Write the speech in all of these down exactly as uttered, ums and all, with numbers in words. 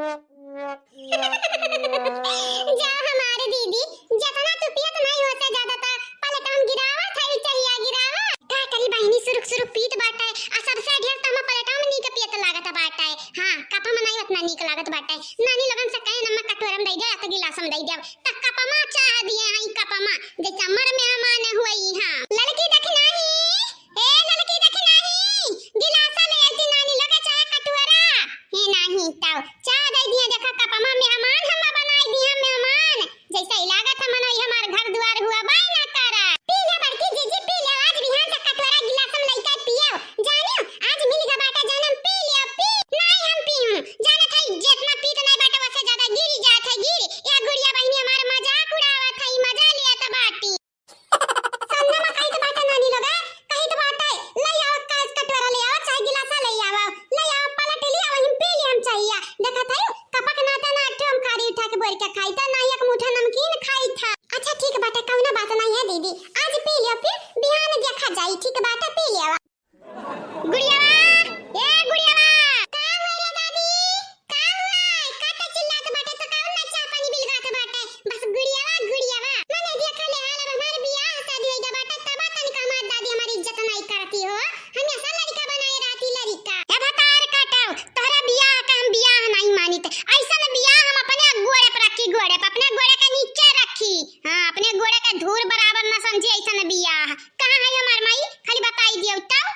जा हमार दीदी, जतना तू पियत नाहीं, ओसे ज्यादा त पलटवन गिरावत है, चहिया गिरावत। का करी बहिनी, सुरुक सुरुक पीत बाटे, आ सबसे ढेर त हमें पलटवन नीक पियत लागत बाटे। हाँ, कपमा नाहीं ओतना नीक लागत बाटे। नानी लोगन से कहे, "अम्मा कटोरम दइ दे, या त गिलासम दइ दे।" त कपमा चाह दिए हई, कपमा, जैसे अमर मेहमान हुई। हाँ, ललकी देखी नाहीं, ए ललकी देखी नाहीं, गिलासा ले आई थी नानी लोग, चाहे कटोरा। हे नाहीं तउ, चाह दइ दिए, देखा कपमा मेहमान हमें बनाई दिए, मेहमान। जैसे ही लागत है मनोई हमार घर दुआर हुआ बाय ना करा। पी ले बड़की जीजी, पी ले, आज बिहान से कटोरा गिलास हम लइके पियो। जानियो, आज मिल गए बाटा जौन हम पी लियो, पी। नाहीं हम पीऊँ। जानत है, जितना पीत नाहीं बाटा, वसे ज्यादा गिरी जात है, गिरी। या गुड़िया बहिनी हमार मजाक उड़ावत है, मजा लियत बाटी। संगमा कहित बाटे नानी लोग, कहित बाटे, "ले आओ, का-, कटोरा ले आओ, चाहे गिलासा ले आओ, ले आओ, पलट ले आओ, हम पी ले, हम चाहिया।" देखत है, कपक नाते ना एक ठो हम खारी उठा के बोर के खाई था, ना ही एक मुठा नमकीन खाई था। अच्छा, ठीक बाटे, कौनो बात नहीं है दीदी, आज पी लियो, फिर बिहान देखा जाई, ठीक बाटे, पी लियो। गुड़ियावा, ए गुड़ियावा, का हुआ रे दादी? का हुआ? का त चिल्लात बाटे, त काउन ना चाह पानी बिलगात बाटे? बस गुड़ियावा, गुड़ियावा। मने देखा ले हाल, अब हमार बियाह शादी होइगा बाटे, तबा तनिक हमार दादी हमार इज्जत नाई करती हो। हम ऐसा लड़का बनाए रहती लड़का। ए भतार काटव, तोहरा बियाह का हम बियाह नाई मानित। ऐसन बियाह हम अपने गोड़े पर रखी, गोड़े पर, अपने गोड़े के नीचे रखी। हाँ, अपने गोड़े के धूर बराबर ना समझी ऐसन बियाह। कहाँ है हमार माई? खाली बताई दियो तब।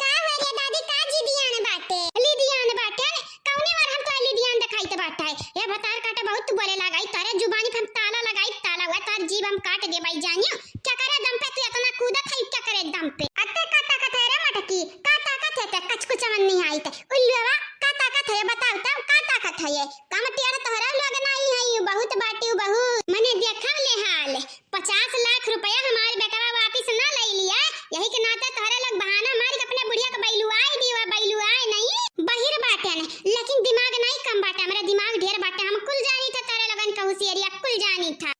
का हो रे दादी, का जिदियान बाटे? लिदियान बाटे? कौने बार हम तोहे लिदियान देखाइत बाटे? ए भतार काटा, बहुत तू बोले लगाई, तोरे जुबानी पे हम ताला लगाई, ताला हुआ, तोर जीभ हम काट देबाई जानियो। केकरे दम पे तू इतना कूदत है, केकरे दम पे? अत्ते का ताकत है रे मटकी? का ताकत है ते कचकुचवन निहाइत? उल्लुआ, का ताकत है बताओ तब, का ताकत है ये? कम टेढ़ तोहरा लोग नहीं है, यू बहुत बाटी, बहुत। मने देखा ले हाल। पचास लाख रुपया हमार बेटवा वापिस ना लइ लिया, यही के नाते तोहरे लोग बहाना मार के अपने बुढ़िया के बैलुआई दियो, बैलुआए नहीं, बहिर बाटे न, लेकिन दिमाग नहीं कम बाटे, हमरा दिमाग ढेर बाटे, हम कुल जानी था तोहरे लोगन के होशियारिया, कुल जानी था।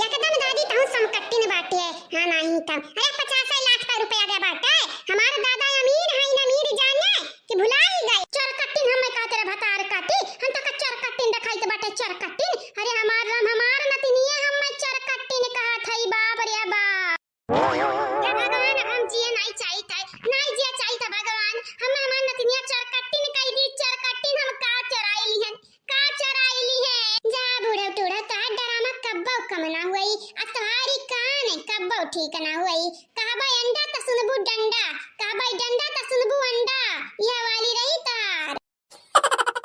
एकदम दादी तहु समकट्टिन बाटे, हाँ नहीं था। अरे पचास लाख का रुपया दे बाटे, हमार दादा अमीर है, अमीर जाने, कि भुलाई गए। चरकट्टिन हमें कहत रहे भतार काटी, हम तो का चरकट्टिन देखाइत बाटे चरकट्टिन। अरे हमार राम, हमार नतिनिया हमें चरकट्टिन कहत हई, बाप रे बाप। हे भगवान, अब हम जिए नाई चाहित है, नाई जिए चाहित है भगवान। हम हमार नतिनिया चरकट्टिन कह दी, चरकट्टिन हम का चोराई लिहन, का चोराई लिहन। जा बूढ़ा टूढ़ा, तोहार डरामा कब्बो कम ना हुई, आ तोहारी कान कब्बो ठीक ना हुई। कहबा अंडा त सुनबू डंडा, कहबा डंडा त सुनबू अंडा, यह वाली रही तार।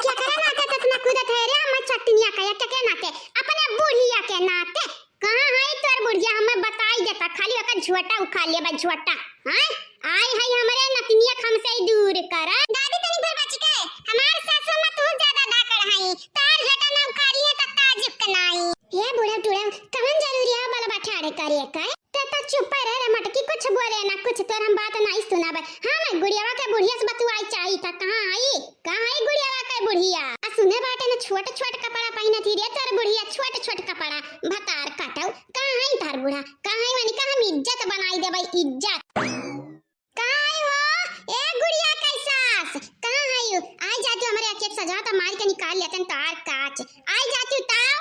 केकरे नाते ततना कूदत है रे, हमें चटनिया का, या केकरे नाते? अपने बुढ़िया के नाते। कहाँ है तोर बुढ़िया, हमें बताई देता, खाली ओकर झोटा उखाड़ लेबा, झोटा। हाँ? आई है हमरे नतनिया, हमसे ही दूर कर। दादी तनी भर बच के, हमार सासु में तू ज्यादा धाकड़ हई, तार झोटा ना उखाड़ी है त ताजुब के नाई। हे बूढ़ा टूढ़ा, कवन जरूरी है बलबा ठाढ़े करे के? ते तो चुप रह रे मटकी, कुछ बोले ना कुछ, तोर हम बात नहीं सुनाबे। हाँ, मैं गुड़ियावा के बुढ़िया से बतुआई चाही था। कहाँ आई? कहाँ आई गुड़ियावा के बुढ़िया? आ सुने बाटे ना, छोट छोट कपड़ा पहनत ही रे तोर बुढ़िया, छोट छोट कपड़ा। भतार काटऊ, कहाँ आई तार बूढ़ा? कहाँ आई मानी का हम इज्जत बनाई देबे, इज्जत। कहाँ आई हो? ए गुड़िया के सास, कहाँ आई हो? आई जाती हमरे अकेत सजा त मार के निकाल लेते हैं तार काच। आई जाती ताऊ।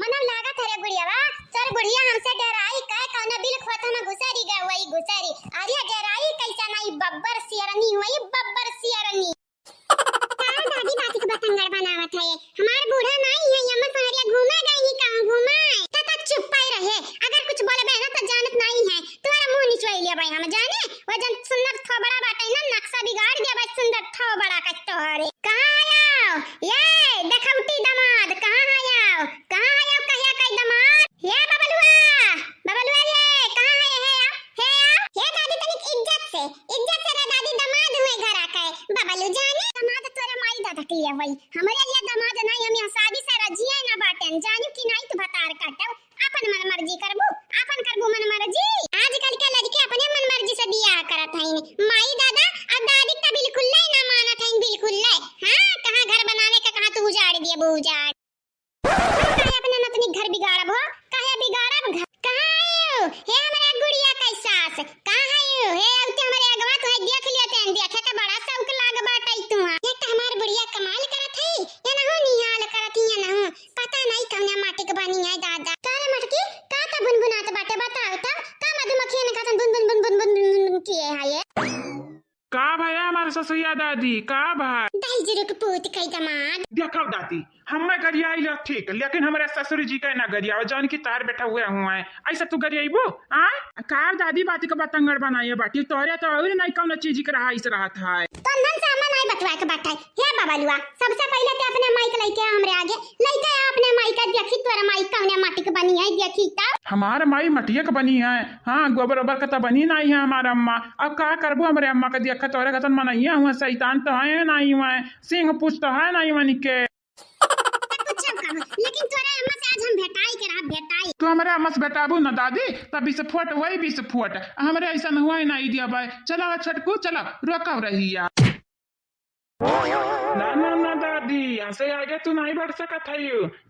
मनम लागत है रे गुड़ियावा, तोर बुढ़िया हमसे डेराई, कहे कौनो बिल खोत में घुसेरी गए हुई घुसेरी। अरे डेराई कैसा नहीं, बब्बर सियरनी हुई, बब्बर सियरनी। का दादी बाती के बतंगड़ बनावत है? हमार बूढ़ा नहीं है, अम्मा सहरिया घूमे गई ही, कहाँ घूमे? त, त चुप ही रहे, अगर कुछ बोलबे ना त जानत नहीं है, तुम्हारा मुंह निचवाई लेबे हम जाने। वो जन सुंदर थोबड़ा बाटे ना, नक्शा बिगाड़ देबे सुंदर थोबड़ा का तोहरे। कहाँ आयो? ये देखौटी दामाद, कहाँ आयो? कहाँ आयो कहिया कई दामाद? ये बबलुआ, बबलुआ ये, कहाँ है? हे आओ, हे आओ। हे दादी तनिक इज्जत से, इज्जत से रे दादी, दामाद हुए घर आके। बबलू जाने, दामाद तोरे माई दादा के लिए वही। हमरे लिए दामाद नहीं, हम यहाँ शादी से राजिए ना बाटेन। जानियो कि नहीं तू भतार काटब। आपन मन मर्जी करबू, आपन करबू मन मर्जी। आजकल के लड़के अपने मन मर्जी से बियाह करत हईन। माई दादा और दादी त बिल्कुल ले ना मानत हईन, बिल्कुल ले। हाँ, कहाँ घर बनावे के, कहाँ तू उजाड़ दिए, वो उजाड़। हम काहे अपने नतनी घर बिगाड़ब हो? काहे बिगाड़ब घर? कहाँ आयो? हे हमरा गुड़िया के सास, कहाँ आयो? हे अउते हमरे अगवा तुहे देख लेते हैं, देखे के बड़ा शौक लाग बाटई तुहा। ये तो हमार बुढ़िया कमाल सुइया दादी, का भाई? दहिजरू क पूत कई दमाद। देखो दादी, हम्मे गरियाई लो ठीक, लेकिन हमरे ससुर जी के ना गरियाओ, जौन कि तार बेटा हुए हुआ है। ऐसा तू गरियाईबो? आय? का दादी बाती के बतंगड़ बनाए बाटी? तोरे तो और नहीं कौनो चीज के रहा, इस रहत है। तो अंधन से हम्मे नहीं बतवाए के बात है। हे बबलुआ, सबसे पहिले ते अपने माई के लइके आ हमरे आगे, लइके आ अपने माई के, देखी तोरे माई कौने माटी के बनी है, देखी तब। हमार माई मटिया के बनी है, हाँ, गोबर ओबर के तो बनी नहीं है हमार अम्मा। अब का करबो हमरे अम्मा के, देखा तोरे गतन मनैया हुआ, शैतान तो है नहीं हुआ, सिंह पूछ तो है नहीं हुआ निके। कुछ कम, लेकिन तोरे अम्मा से आज हम भेटाई के रहा, भेटाई। तू हमरे अम्मा से भेटाबू ना दादी, तब विस्फोट वही विस्फोट, हमरे ऐसा हुआ ही नहीं दिया भाई। चला छोटकू, चला, रोकब रहिया। ना, ना, ना दादी, यहाँ से आगे तू नहीं बढ़ सकत है।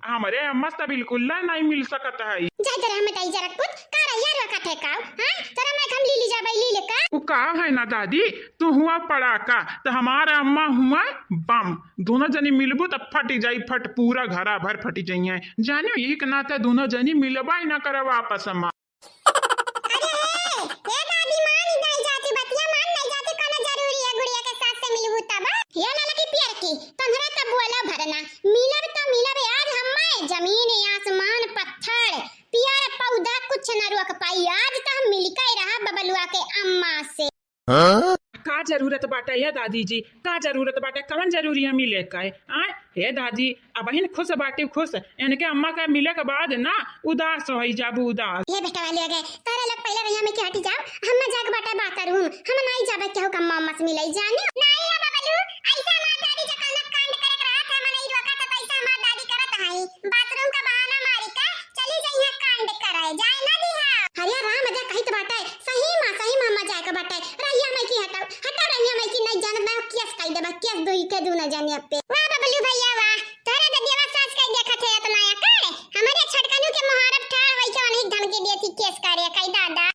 हमरे अम्मा से बिल्कुल ना नहीं मिल सकत है। जाए तोरे हम बताई जरा कुछ, का रहिया रोकत है का? हाँ? तोरा मैं हम ली ली जाबे, ली ले का? वो का है ना दादी, तू हुआ पड़ाका, तो हमार अम्मा हुआ बम। दोनों जनी मिलबू तो फटी जाई फट, पूरा घरा भर फटी जाइए। जानियो, यही के नाते दोनों जनी मिलबा ही ना करब आपस में। अरे हे, हे दादी, मान नहीं जाती, बतिया मान नहीं जाती, कोनो जरूरी है गुड़िया के सास से मिलबू तब? हे ललकी पियरकी, तोहरा तब बोला भरना, मिलब तो मिलब आज हम्मे, जमीन आसमान पत्थर, पेड़ पौधा कुछ न रोक पाई, आज तो हम मिलके रहा बबलुआ के अम्मा से। हाँ? का जरूरत बाटे ये दादी जी, का जरूरत बाटे, कवन जरूरी है मिले के? आय, हे दादी, अबहिन खुश बाटी खुश, इनके अम्मा के मिले के बाद ना उदास होई जाबू उदास। ये बेटा वाले आ गए, तोरे लोग पहले रहिया में के हटी जाओ, हम जाके बाटे बाथरूम, हम नहीं जाबे केहू के अम्मा अम्मा से मिले जाने। नहीं रे बबलू, ऐसा हमार दादी जो कौनो कांड करे के रहत है, हम नहीं रोका तो ऐसा हमार दादी करत है, बाथरूम का बहाना मारी के चली जइहे कांड करे, जाए ना दिहा। अरे राम, अजा कहित बाटे, सही मा, सही मा, अम्मा जाए के बाटे। रहिया माई की हटाओ, हटाओ रहिया माई की, नहीं जानत ना, केस कई देबा, केस दुई के दूना जाने अब पे। वाह बबलू भैया वाह, तोहरे ददियावा सास कई देखत है इतना अकड़। हमरे छटकनू के मुहारब ठाड़ होई के उन्हीं धमकी दिए थी केस करे कई दादा।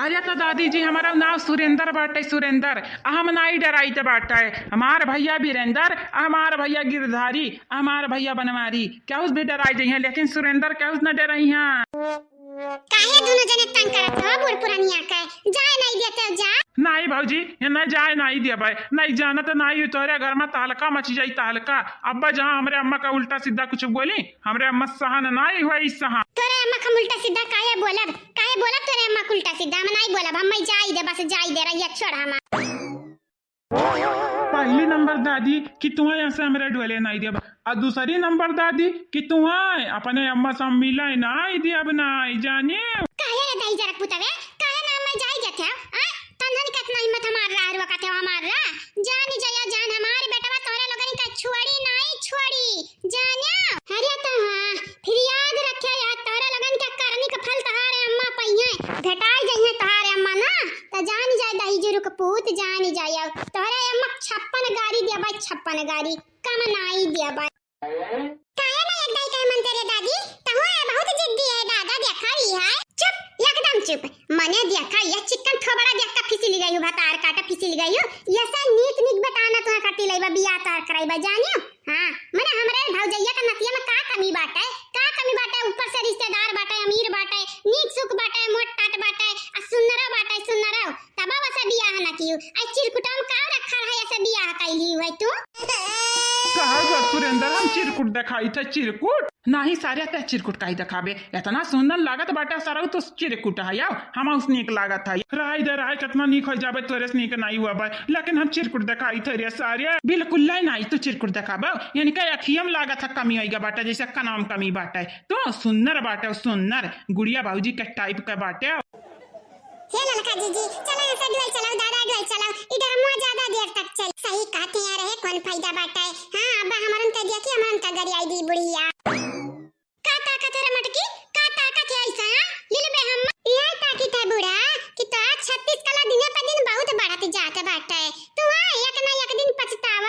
अरे तो दादी जी, हमारा नाव सुरेंद्र बाटे, सुरेंद्र। आ हम नाई डराइत बाटे। हमार भैया वीरेंद्र, आ हमार भैया गिरधारी, आ हमार भैया बनवारी। केहू से भी डराई जइहें, लेकिन सुरेंद्र केहू से न डरइहें। काहे दुनो जने तंग करत हो बूढ़ पुरनिया के? जाए नहीं देते हो, जा। नहीं भौजी, ये नहीं जाए नहीं देबे। नहीं जानत नहीं, तोहरे घर में तहलका मची जाई, तहलका। अब्बा जहाँ हमरे अम्मा का उल्टा सीधा कुछ बोली, हमरे अम्मा सहन नहीं हुआ ई सहन। तोरे अम्मा का उल्टा सीधा काहे बोलब? काहे बोलब तोरे अम्मा का उल्टा सीधा? हम नहीं बोलब, हम नहीं जाई दे, बस जाई दे रहिया, छोड़ हमार। पहली नंबर दादी कि तुहें यहाँ से हमरे डोले नहीं देब, और दूसरी नंबर दादी कि तुहें अपने अम्मा से हम मिले नहीं देब, नहीं जाने। काहे रे दाई जरा पुतवे, काहे ना मैं जाई देते हो? आ? तंदन कितना हिम्मत हमार रहा, रुआ कहते हो हमार रहा? जानी जाया जान, हमार बेटवा तोहरे लोगन का छोड़ी नहीं छोड़ी, जानियो। अरे तो हाँ, फिर याद रखे यार, तोहरे लोगन के करनी का फल तोहारे अम्मा पइहें, भेटाई जइहें तोहारे अम्मा ना, तो जानी जाए दही जुरुक पूत, जानी जाए। तोहरे अम्मा छप्पन गारी दिया भाई, छप्पन गारी, कम नाई दिया भाई। काहे ना एक दाई कहे मन तेरे दादी, तहुआ बहुत जिद्दी है दादा, देखा ही है। चुप, एकदम चुप। मने देखा, यह चिकन थोबड़ा देख के फिसिल गई हूँ, भतार काटा फिसिल गई हूँ। यह से नीक नीक बताना तुहा करती लइबा, बियाह तार कराइबा, जानियो? हाँ, मने हमरे भौजैया का नतिया में का कमी बाटे? का कमी बाटे? ऊपर से रिश्तेदार बाटे, अमीर बाटे, नीक सुख बाटे, मोट टाट बाटे, आ सुन्नरो बाटे, सुन्नरो। तब वसे बियाह ना कियो। आ चिरकुटवा में का रखा है, ऐसे बियाह कैली है तू? कहा बा सुरेंद्र, हम चिरकुट देखाई थे, चिरकुट? नाही सारे ते चिरकुट काई देखाबे, इतना सुंदर लागत बाटे सरऊ तो चिरकुट है यार, हम उस नीक लागत है। राय दे राय, कितना नीक हो जाबे, तोरे से नीक नहीं हुआ बा, लेकिन हम चिरकुट देखाई थे रे सारे। बिल्कुल लाई नहीं, तू चिरकुट देखाबे, इनका अखियम लागत है कमी होइगा बाटे, जैसे कनाम कमी बाटे, तो सुंदर बाटे, सुंदर गुड़िया बाबूजी के टाइप का बाटे। हे ललका जीजी, चला ऐसे डोल चलाओ, दादा डोल चलाओ, इधर मुआ ज्यादा देर तक चल। सही कहती हैं रहे, कौन फायदा बाटे? हाँ, अब हमरन के देखी, हमरन का गरियाई दी बुढ़िया। का ताकत है रे मटकी? का ताकत है ऐसा, हाँ? ले लेबे हम। यह ताकत है बूढ़ा कि तो छत्तीस कला दिने पे दिन बहुत बढ़त जात बाटे। तू आ, एक ना एक दिन पछतावा।